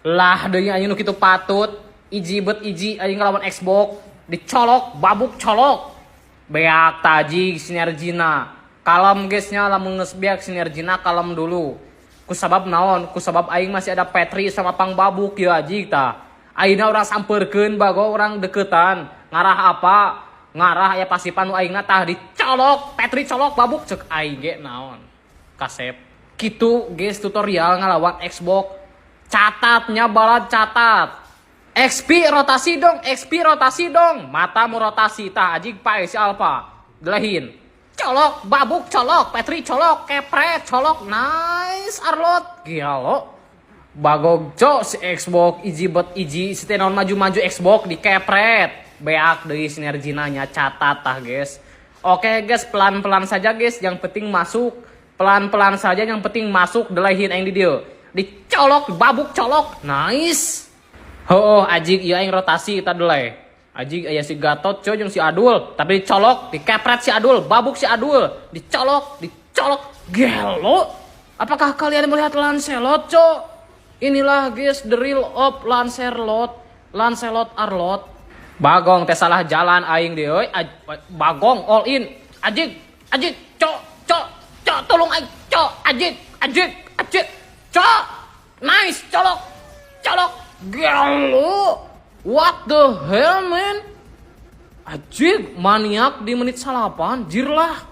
Lah deui aing nu kitu patut. Iji bet iji aing ngelawan X.Borg, dicolok, babuk colok. Beak taji sinergina. Kalem, guys, nya, lamun geus beak sinergina kalem dulu. Ku sabab naon? Ku sabab aing masih ada Petri sama pang babuk ya, ajig tah. Ayeuna urang sampeurkeun bago, urang deketan. Ngarah apa? Ngarah aya pasipan nu aingna tah, dicolok, Petri colok, babuk, cek aing ge naon. Kasep. Kitu, guys, tutorial ngalawan X.Borg. Catatnya balad, catat. XP rotasi dong, XP rotasi dong. Matamu rotasi tah, ajig pae si Alpha. Gelehin. Colok, babuk colok, Petri colok, kepret colok, nice Arlott. Gila. Bagog cok si X.Borg iji bet iji si teh naon maju-maju X.Borg dikepret. Beak deui sinergina nya, catat tah, guys. Oke guys, pelan-pelan saja, guys, yang penting masuk. Pelan-pelan saja, yang penting masuk, delehin aing di dieu. Dicolok, babuk colok. Nice. Oh, ajig ieu aing rotasi kita deleh. Ajig aya si Gatot coy jeung si Adul, tapi dicolok, dikepret si Adul, babuk si Adul, dicolok, dicolok. Gelo. Apakah kalian melihat Lancelot, cok? Inilah, guys, the real of Lancelot, Lancelot Arlott. Bagong teh salah jalan aing deh, euy. Bagong all in. Ajig, ajig, cok, cok, cok, tolong aing, cok, ajig, ajig, ajig, cok. Nice, colok, colok. Gelo. What the hell, man? Ajig, maniak di menit 9, jir lah.